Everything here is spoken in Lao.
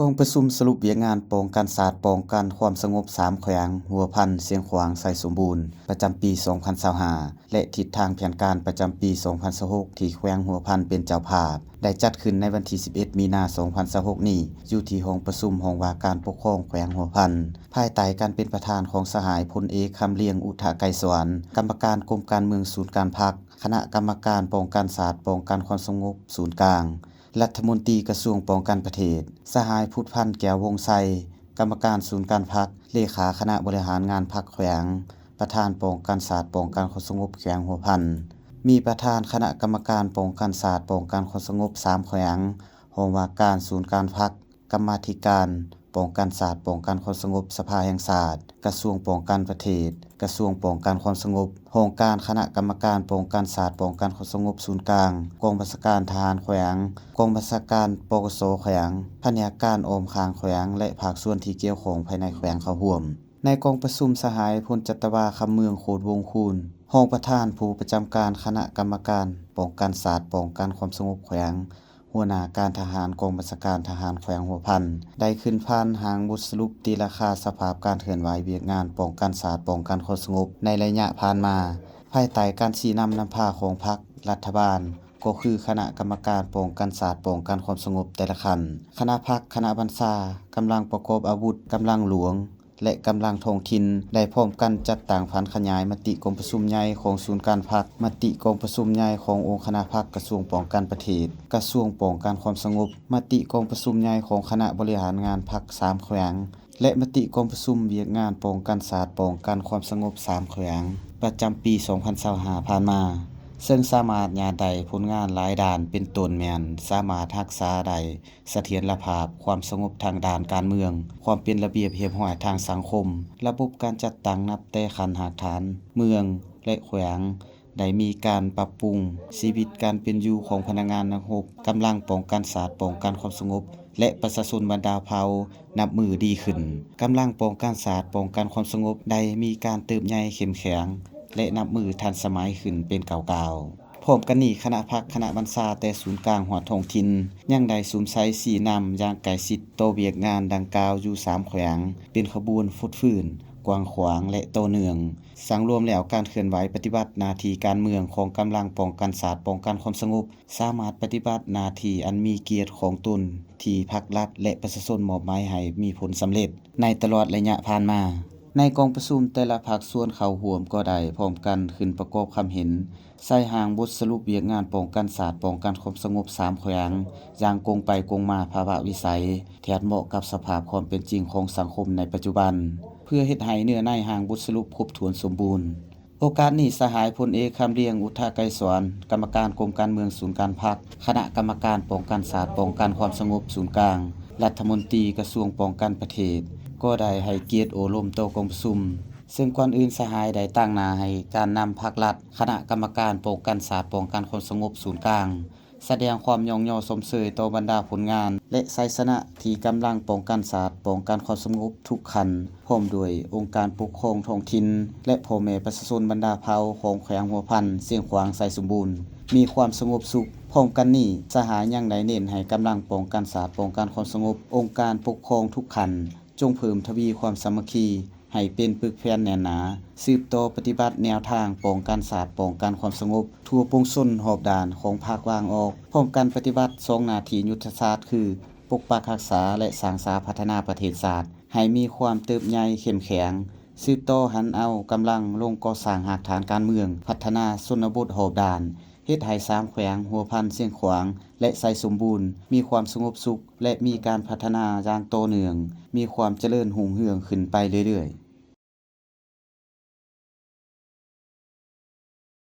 ກອງປະຊຸມສະຫຼຸບວຽກງານປ້ອງກັນຊາດ, ປ້ອງກັນຄວາມສະຫງົບສາມແຂວງ, ຫົວພັນ, ຊຽງຂວາງ, ໄຊສົມບູນ ປະຈຳປີສອງພັນຊາວຫ້າ ແລະ ທິດທາງແຜນການປະຈຳປີສອງພັນຊາວຫົກ ທີ່ແຂວງຫົວພັນເປັນເຈົ້າພາບ ໄດ້ຈັດຂຶ້ນໃນວັນທີສິບເອັດ ມີນາ ສອງພັນຊາວຫົກນີ້ ຢູ່ທີ່ຫ້ອງປະຊຸມຫ້ອງວ່າການປົກຄອງແຂວງຫົວພັນ ພາຍໃຕ້ການເປັນປະທານຂອງສະຫາຍພົນເອກ ຄຳລຽງ ອຸທະໄກສອນ ກຳມະການກົມການເມືອງສູນກາງພັກ, ຄະນະກຳມະການປ້ອງກັນຊາດ, ປ້ອງກັນຄວາມສະຫງົບສູນກາງ, ລັດຖະມົນຕີກະຊວງປ້ອງກັນປະເທດ, ສະຫາຍ ພຸດພັນ ແກ້ວວົງໄຊ ກຳມະການສູນກາງພັກ, ເລຂາຄະນະບໍລິຫານງານພັກແຂວງ, ປະທານປ້ອງກັນຊາດ, ປ້ອງກັນຄວາມສະຫງົບແຂວງຫົວພັນ, ມີປະທານຄະນະກຳມະການປ້ອງກັນຊາດ, ປ້ອງກັນຄວາມສະຫງົບສາມແຂວງ, ຫ້ອງວ່າການສູນກາງພັກ, ກຳມາທິການປ້ອງກັນຊາດ, ປ້ອງກັນຄວາມສະຫງົບສະພາແຫ່ງຊາດ, ກະຊວງປ້ອງກັນປະເທດ, ກະຊວງປ້ອງກັນຄວາມສະຫງົບ, ຫ້ອງການຄະນະກຳມະການປ້ອງກັນຊາດ, ປ້ອງກັນຄວາມສະຫງົບສູນກາງ, ກອງບັນຊາການທະຫານແຂວງ, ກອງບັນຊາການ ປກສ ແຂວງ, ພະແນກການອ້ອມຂ້າງແຂວງ ແລະ ພາກສ່ວນທີ່ກ່ຽວຂ້ອງພາຍໃນແຂວງເຂົ້າຮ່ວມ. ໃນກອງປະຊຸມ ສະຫາຍ ພົນຈັດຕະວາ ຄຳເມືອງ ໂຄດວົງຄູນ ຮອງປະທານຜູ້ປະຈຳການຄະນະກຳມະການປ້ອງກັນຊາດ, ປ້ອງກັນຄວາມສະຫງົບແຂວງ, ຫົວໜ້າການທະຫານກອງບັນຊາການທະຫານແຂວງຫົວພັນ ໄດ້ຂຶ້ນຜ່ານຮ່າງບົດສະຫຼຸບຕີລາຄາສະພາບການເຄື່ອນໄຫວວຽກງານປ້ອງກັນຊາດ, ປ້ອງກັນຄວາມສະຫງົບໃນໄລຍະຜ່ານມາ, ພາຍໃຕ້ການຊີ້ນຳນຳພາຂອງພັກ, ລັດຖະບານ, ກໍຄືຄະນະກຳມະການປ້ອງກັນຊາດ, ປ້ອງກັນຄວາມສະຫງົບແຕ່ລະຂັ້ນ, ຄະນະພັກ, ຄະນະບັນຊາ, ກຳລັງປະກອບອາວຸດ, ກຳລັງຫຼວງ ແລະ ກຳລັງທ້ອງຖິ່ນ ໄດ້ພ້ອມກັນຈັດຕັ້ງຜັນຂະຫຍາຍມະຕິກອງປະຊຸມໃຫຍ່ຂອງສູນກາງພັກ, ມະຕິກອງປະຊຸມໃຫຍ່ຂອງອົງຄະນະພັກກະຊວງປ້ອງກັນປະເທດ, ກະຊວງປ້ອງກັນຄວາມສະຫງົບ, ມະຕິກອງປະຊຸມໃຫຍ່ຂອງຄະນະບໍລິຫານງານພັກສາມແຂວງ ແລະ ມະຕິກອງປະຊຸມວຽກງານປ້ອງກັນຊາດ, ປ້ອງກັນຄວາມສະຫງົບສາມແຂວງ ປະຈຳປີສອງພັນຊາວຫ້າຜ່ານມາ, ເຊິ່ງສາມາດຍາດໄດ້ຜົນງານຫຼາຍດ້ານ ເປັນຕົ້ນແມ່ນສາມາດຮັກສາໄດ້ ສະຖຽນລະພາບ, ຄວາມສະຫງົບທາງດ້ານການເມືອງ, ຄວາມເປັນລະບຽບຮຽບຮ້ອຍທາງສັງຄົມ, ລະບົບການຈັດຕັ້ງນັບແຕ່ຂັ້ນຮາກຖານເມືອງ ແລະ ແຂວງ ໄດ້ມີການປັບປຸງ, ຊີວິດການເປັນຢູ່ຂອງພະນັກງານນັກຮົບ, ກຳລັງປ້ອງກັນຊາດ, ປ້ອງກັນຄວາມສະຫງົບ ແລະ ປະຊາຊົນບັນດາເຜົ່າ ນັບມື້ດີຂຶ້ນ. ກຳລັງປ້ອງກັນຊາດ, ປ້ອງກັນຄວາມສະຫງົບ ໄດ້ມີການເຕີບໃຫຍ່ເຂັ້ມແຂງ ແລະ ນັບມື້ທັນສະໄໝຂຶ້ນເປັນກ້າວໆ. ພ້ອມກັນນີ້, ຄະນະພັກ, ຄະນະບັນຊາ ແຕ່ສູນກາງຮອດທ້ອງຖິ່ນ ຍັງໄດ້ສຸມໃສ່ຊີ້ນຳຢ່າງໃກ້ຊິດຕໍ່ວຽກງານດັ່ງກ່າວຢູ່ສາມແຂວງ ເປັນຂະບວນຟົດຟື້ນ, ກວ້າງຂວາງ ແລະ ຕໍ່ເນື່ອງ. ສັງລວມແລ້ວ, ການເຄື່ອນໄຫວປະຕິບັດໜ້າທີ່ການເມືອງຂອງກຳລັງປ້ອງກັນຊາດ, ປ້ອງກັນຄວາມສະຫງົບ ສາມາດປະຕິບັດໜ້າທີ່ອັນມີກຽດຂອງຕົນທີ່ພັກລັດ ແລະ ປະຊາຊົນມອບໝາຍໃຫ້ມີຜົນສຳເລັດໃນຕະຫຼອດໄລຍະຜ່ານມາ. ໃນກອງປະຊຸມ, ແຕ່ລະພາກສ່ວນເຂົ້າຮ່ວມກໍໄດ້ພ້ອມກັນຂຶ້ນປະກອບຄຳເຫັນ ໃສ່ຮ່າງບົດສະຫຼຸບວຽກງານປ້ອງກັນຊາດ, ປ້ອງກັນຄວາມສະຫງົບສາມແຂວງ ຢ່າງກົງໄປກົງມາພາວະວິໄສ, ແທດເໝາະກັບສະພາບຄວາມເປັນຈິງຂອງສັງຄົມໃນປັດຈຸບັນ, ເພື່ອເຮັດໃຫ້ເນື້ອໃນຮ່າງບົດສະຫຼຸບຄົບຖ້ວນສົມບູນ. ໂອກາດນີ້, ສະຫາຍພົນເອກ ຄຳລຽງ ອຸທະໄກສອນ ກຳມະການກົມການເມືອງສູນກາງພັກ, ຄະນະກຳມະການປ້ອງກັນຊາດ, ປ້ອງກັນຄວາມສະຫງົບສູນກາງ, ລັດຖະມົນຕີກະຊວງປ້ອງກັນປະເທດ ກໍໄດ້ໃຫ້ກຽດໂອ້ລົມຕໍ່ກອງປະຊຸມ, ເຊິ່ງກ່ອນອື່ນສະຫາຍໄດ້ຕາງໜ້າໃຫ້ການນຳພັກລັດ, ຄະນະກຳມະການປ້ອງກັນຊາດ, ປ້ອງກັນຄວາມສະຫງົບສູນກາງ ສະແດງຄວາມຍ້ອງຍໍຊົມເຊີຍຕໍ່ບັນດາຜົນງານ ແລະ ໄຊຊະນະທີ່ກຳລັງປ້ອງກັນຊາດ, ປ້ອງກັນຄວາມສະຫງົບທຸກຂັ້ນ, ພ້ອມດ້ວຍອົງການປົກຄອງທ້ອງຖິ່ນ ແລະ ພໍ່ແມ່ປະຊາຊົນບັນດາເຜົ່າຂອງແຂວງຫົວພັນ, ຊຽງຂວາງ, ໄຊສົມບູນ ມີຄວາມສະຫງົບສຸກ. ພ້ອມກັນນີ້, ສະຫາຍຍັງໄດ້ເນັ້ນໃຫ້ກຳລັງປ້ອງກັນຊາດ, ປ້ອງກັນຄວາມສະຫງົບ, ອົງການປົກຄອງທຸກຂັ້ນ ຈົ່ງເພີ່ມທະວີຄວາມສາມັກຄີໃຫ້ເປັນປຶກແຜ່ນແໜ້ນໜາ, ສືບຕໍ່ປະຕິບັດແນວທາງປ້ອງກັນຊາດ, ປ້ອງກັນຄວາມສະຫງົບທົ່ວປວງຊົນຮອບດ້ານຂອງພັກວາງອອກ, ພ້ອມກັນປະຕິບັດສອງໜ້າທີ່ຍຸດທະສາດຄື ປົກປັກຮັກສາ ແລະ ສ້າງສາພັດທະນາປະເທດຊາດໃຫ້ມີຄວາມເຕີບໃຫຍ່ເຂັ້ມແຂງ, ສືບຕໍ່ຫັນເອົາກຳລັງລົງກໍ່ສ້າງຮາກຖານການເມືອງ, ພັດທະນາຊົນນະບົດຮອບດ້ານ, ເຮັດໃຫ້ສາມແຂວງຫົວພັນ, ຊຽງຂວາງ ແລະ ໄຊສົມບູນ ມີຄວາມສະຫງົບສຸກ ແລະ ມີການພັດທະນາຢ່າງຕໍ່ເນື່ອງ, ມີຄວາມຈະເລີນຮຸ່ງເຮືອງຂຶ້ນໄປເລື້ອຍໆ.